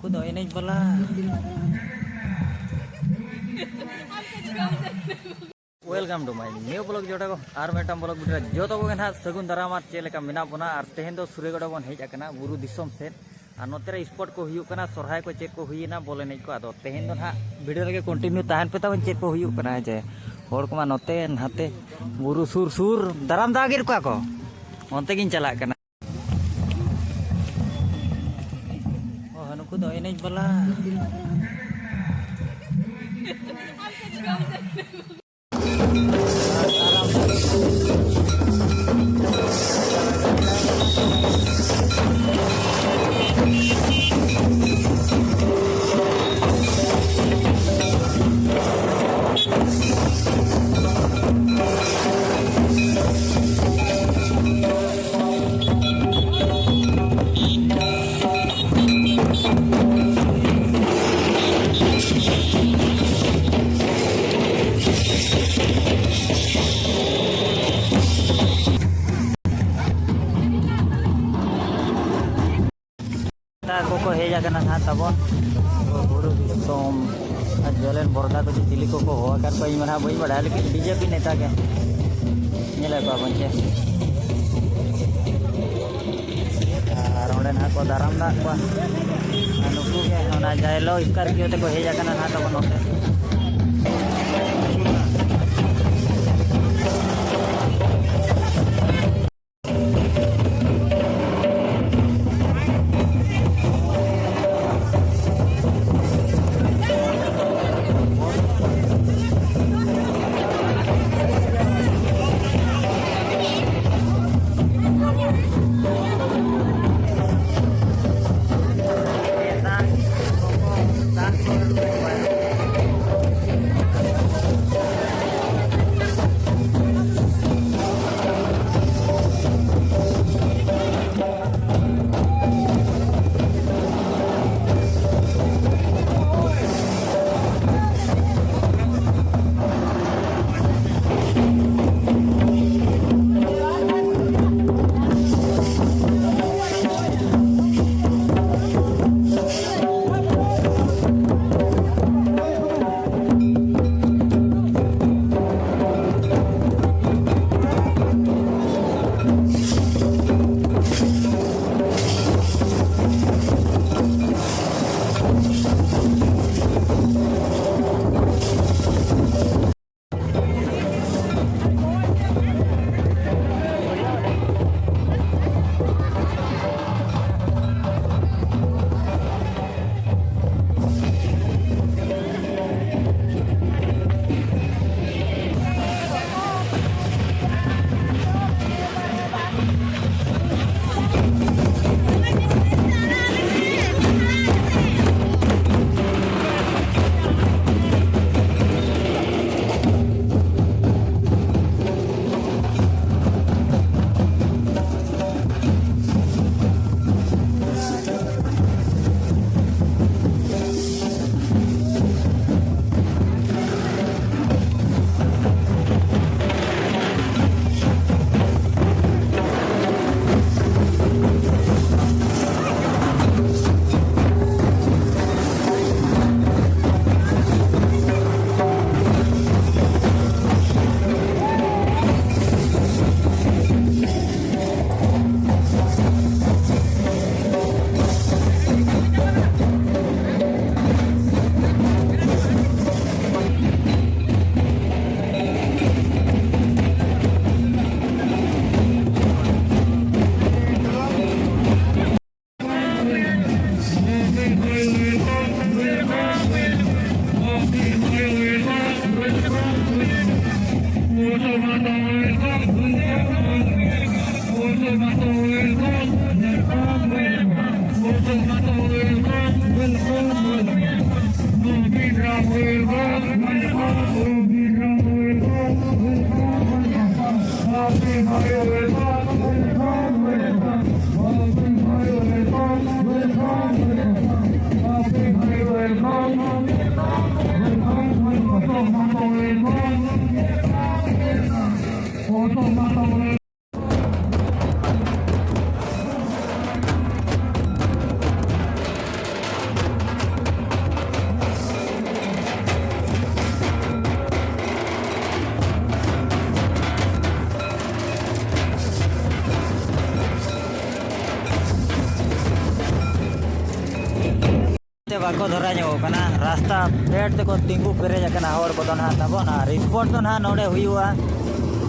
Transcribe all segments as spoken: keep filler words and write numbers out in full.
ᱩᱱᱠᱩ ᱫᱚ ᱮᱱᱮᱡ ᱵᱟᱞᱟ᱾ Welcome to my new vlog ᱡᱚᱴᱟ ᱠᱚ, ᱟᱨ ᱢᱤᱫᱴᱟᱝ vlog video ᱨᱮ ᱡᱚᱛᱚ ᱠᱚᱜᱮ ᱱᱟᱦᱟᱜ ᱥᱟᱹᱜᱩᱱ ᱫᱟᱨᱟᱢ᱾ ᱟᱨ ᱪᱮᱫ ᱞᱮᱠᱟ ᱢᱮᱱᱟᱜ ᱵᱚᱱᱟ? ᱟᱨ ᱛᱮᱦᱮᱧ ᱫᱚ ᱥᱩᱨᱮᱜᱚᱰᱟ ᱵᱚᱱ ᱦᱮᱡ ᱟᱠᱟᱱᱟ, ᱵᱩᱨᱩ ᱫᱤᱥᱚᱢ ᱥᱮᱫ᱾ ᱟᱨ ᱱᱚᱛᱮ ᱨᱮ sport ᱠᱚ ᱦᱩᱭᱩᱜ ᱠᱟᱱᱟ, ᱥᱚᱨᱦᱟᱭ ᱠᱚ ᱪᱮᱫ ᱠᱚ ᱦᱩᱭᱮᱱᱟ, ᱵᱚᱞ ᱮᱱᱮᱡ ᱠᱚ᱾ ᱟᱫᱚ ᱛᱮᱦᱮᱧ ᱫᱚ ᱱᱟᱦᱟᱜ video ᱨᱮᱜᱮ continue ᱛᱟᱦᱮᱱ ᱯᱮ ᱛᱟᱵᱚᱱ, ᱪᱮᱫ ᱠᱚ ᱦᱩᱭᱩᱜ ᱠᱟᱱᱟ᱾ ᱡᱮ ᱦᱚᱲ ᱠᱚᱢᱟ ᱱᱚᱛᱮ ᱱᱟᱛᱮ ᱵᱩᱨᱩ ᱥᱩᱨ ᱥᱩᱨ ᱫᱟᱨᱟᱢ ᱫᱟᱜ ᱜᱮ ᱠᱚᱣᱟ ᱠᱚ, ᱚᱱᱛᱮ ᱜᱤᱧ ᱪᱟᱞᱟᱜ ᱠᱟᱱᱟ᱾ ᱚ, ᱱᱩᱠᱩ ᱫᱚ ᱮᱱᱮᱡ ᱵᱟᱞᱟ᱾ ᱠᱚᱠᱚ ᱦᱮᱡ ᱟᱠᱟᱱᱟ ᱱᱟᱦᱟᱜ ᱛᱟᱵᱚᱱ ᱵᱩᱨᱩ ᱫᱤᱥᱚᱢ᱾ ᱟᱨ ᱡᱚᱞᱮᱱ ᱵᱚᱨᱫᱟ ᱠᱚ ᱪᱮᱫ ᱪᱤᱞᱤ ᱠᱚᱠᱚ ᱦᱚᱦᱚ ᱟᱠᱟᱫ ᱠᱚᱣᱟ, ᱤᱧ ᱢᱟ ᱱᱟᱦᱟᱜ ᱵᱟᱹᱧ ᱵᱟᱲᱟᱭᱟ, ᱞᱮᱠᱤᱱ ᱵᱤᱡᱮᱯᱤ ᱱᱮᱛᱟ ᱜᱮ᱾ ᱧᱮᱞᱮᱫ ᱠᱚᱣᱟ ᱵᱚᱱ ᱪᱮ᱾ ᱟᱨ ᱚᱸᱰᱮ ᱱᱟᱦᱟᱜ ᱠᱚ ᱫᱟᱨᱟᱢ ᱫᱟᱜ ᱠᱚᱣᱟ᱾ ᱟᱨ ᱱᱩᱠᱩ ᱜᱮ ᱚᱱᱟ ᱡᱟᱭᱞᱚ ᱥᱠᱚᱨᱯᱤᱭᱳ ᱛᱮᱠᱚ ᱦᱮᱡ ᱟᱠᱟᱱᱟ ᱱᱟᱦᱟᱜ ᱛᱟᱵᱚᱱ ᱱᱚᱛᱮ᱾ ᱛᱮ ᱵᱟᱠᱚ ᱫᱷᱚᱨᱟ ᱧᱚᱜ ᱠᱟᱱᱟ, ᱨᱟᱥᱛᱟ ᱯᱷᱮᱰ ᱛᱮᱠᱚ ᱛᱤᱸᱜᱩ ᱯᱮᱨᱮᱡ ᱟᱠᱟᱱᱟ ᱦᱚᱲ ᱠᱚᱫᱚ ᱱᱟᱦᱟᱜ ᱛᱟᱵᱚᱱ᱾ ᱟᱨ ᱥᱯᱚᱴ ᱫᱚ ᱱᱟᱦᱟᱜ ᱱᱚᱰᱮ ᱦᱩᱭᱩᱜᱼᱟ᱾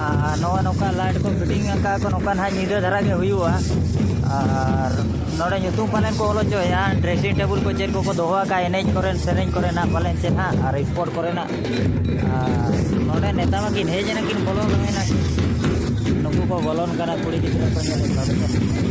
ᱟᱨ ᱱᱚᱣᱟ ᱱᱚᱝᱠᱟ ᱞᱟᱭᱤᱴ ᱠᱚ ᱯᱷᱤᱴᱤᱝ ᱟᱠᱟᱫ ᱠᱚ, ᱱᱚᱝᱠᱟ ᱱᱟᱦᱟᱜ ᱧᱤᱫᱟᱹ ᱫᱷᱟᱨᱟ ᱜᱮ ᱦᱩᱭᱩᱜᱼᱟ᱾ ᱟᱨ ᱱᱚᱰᱮ ᱧᱩᱛᱩᱢ ᱯᱟᱞᱮᱱ ᱠᱚ ᱚᱞ ᱦᱚᱪᱚᱭᱟ, ᱰᱨᱮᱥᱤᱝ ᱴᱮᱵᱩᱞ ᱠᱚ ᱪᱮᱫ ᱠᱚᱠᱚ ᱫᱚᱦᱚ ᱟᱠᱟᱫᱼᱟ, ᱮᱱᱮᱡ ᱠᱚᱨᱮᱱ, ᱥᱮᱨᱮᱧ ᱠᱚᱨᱮᱱᱟᱜ ᱯᱟᱞᱮᱱ ᱪᱮᱫ ᱦᱟᱸᱜ, ᱟᱨ ᱥᱯᱚᱴ ᱠᱚᱨᱮᱱᱟᱜ᱾ ᱟᱨ ᱱᱚᱰᱮ ᱱᱮᱛᱟ ᱢᱟ ᱠᱤᱱ ᱦᱮᱡ ᱮᱱᱟ, ᱠᱤᱱ ᱵᱚᱞᱚ ᱮᱱᱟ, ᱱᱩᱠᱩ ᱠᱚ ᱵᱚᱞᱚᱱ ᱠᱟᱱᱟ ᱠᱩᱲᱤ ᱜᱤᱫᱽᱨᱟᱹ ᱠᱚ ᱧᱮᱞᱮᱫ ᱠᱚᱣᱟ᱾